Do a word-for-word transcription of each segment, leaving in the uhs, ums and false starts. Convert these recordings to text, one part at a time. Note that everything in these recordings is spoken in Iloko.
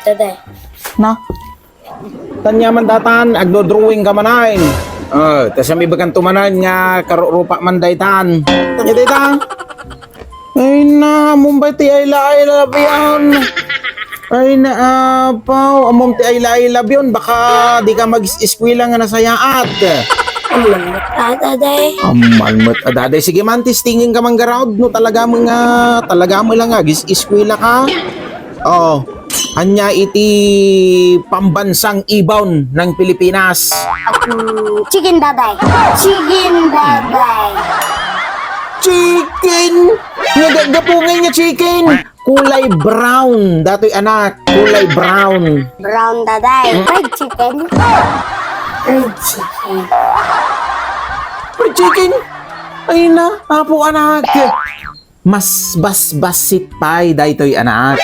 Daday. Na? Tanya man datan, agdo-drawing ka manen. Oh, ta saan ibagan to manen nga karurupa man daytan. Nya dayta? Ay na, ammom pay ti I lo-, I love you. Ay na, apaw, ammom ti I lo-, I love you. Baka di ka mag-eskwela nga nasayaat. Amman met a, Daday. Amman met a, Daday. Sige man, testingenka man garud, no talaga met nga, talaga met lang nga, gis-, eskwela ka. Oh, ania iti pambansang ibon ng Pilipinas? Mm, chicken, Daday. Chicken, Daday. Chicken? Nga ga-, gapu ngay nga chicken? Kulay brown, datoy anak. Kulay brown. Brown, Daday. Fried chicken. Fried chicken. Fried chicken? Ay na, apo anak. Mas basbasit pay daytoy anak.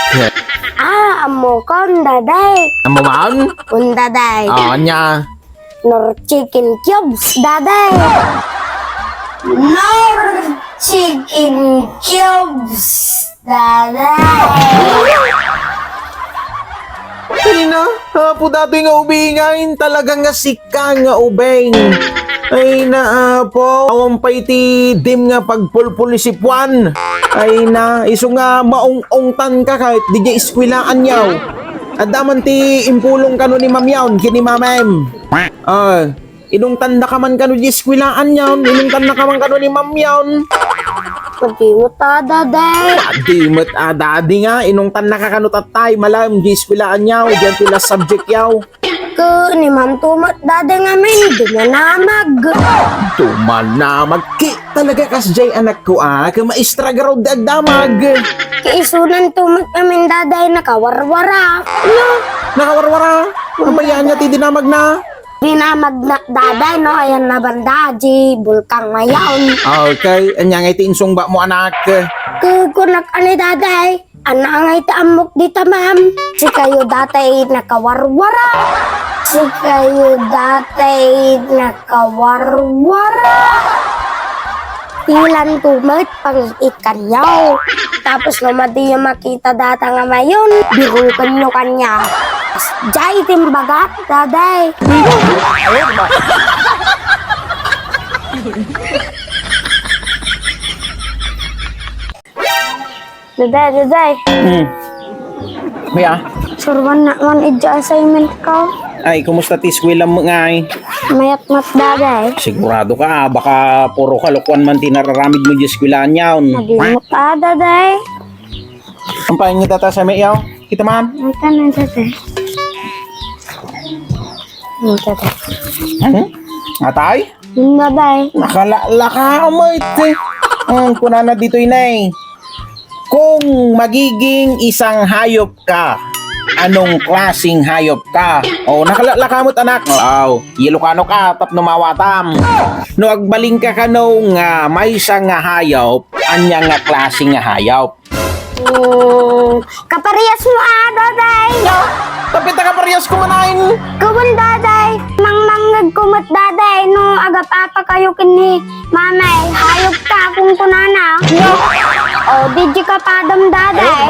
Ah, ammokon, Daday. Ammom? Un, Daday. Ah, ania? Nor chicken cubes, Daday. Nor chicken cubes, Daday. Ay na, apo datoy nga ubing ngay, talaga nga sika nga ubing. Ay na, apo, awan pay ti dim nga pagpulpul ni Sipuan. Ay na, isu nga maung-ungtan ka ket diay eskwelaanyo. Adda man ti impulong kano ni Ma'am yaon ken ni Mamem. Ah, inungtannaka man kano diay eskwelaanyo, inungtannaka man kano ni Ma'am yaon. Padi met a, Daday. Padi met a, Daday nga, inungtannaka kano tatay, malem diay eskwelaanyo, diay ti last subject yaw. Ket ni Ma'am to met, Daday, ngamin, dumanamag. Dumanamag, ki-, talaga kasdiay anakko a, ket maestra garud ti agdamag. Ket isunan to met ngamin, Daday, nakawarwara. Ania? Nakawarwara? Apayan nga ti dinamagna? Dinamagna, Daday, no? Ayan na banda, di bulkang ngayon. Okay, ania nga iti insungbatmo, anak? Kukunak ani, Daday. Ania nga iti ammok dita, Ma'am? Sikayo datoy nakawarwara. Sikayo datoy nakawarwara. Ilan to met pang-ikanyo. Tapos no madiyo makita data nga mayon, birukenyo kaniak. Diay ti imbagak, Daday. Daday, Daday. Hmm. Kuya? Suruannak man idiay assignment ko. Ay, kumusta ti eskwela mo ngay? Mayat met, Daday. Sigurado ka, baka puro kalokoan man ti nararamid mo diay eskwelaanyo. Madi met a, Daday. Ampayan nga data sa may iyaw? Kita man. Mayat na, Daday. Mayat, Daday. Hmm? Atay? Daday. Nakalaka mo iti. Ang kunana ditoy, Nay. Kung magiging isang hayop ka, anong klaseng hayop ka? O, nakalaka mo, anak. Aw, Ilocano ka, tapno mawatam. No agbalin ka kano nga maysa nga hayop, ania nga klase nga hayop? Hmm, kaparehas mo a, Daday. Tapita kaparehas ko manen. Kawan, Daday. Mangmangngeg ko met, Daday, no agapapakayo ken ni Mamay, hayop ka, kunkunana. O, diay ka padam, Daday.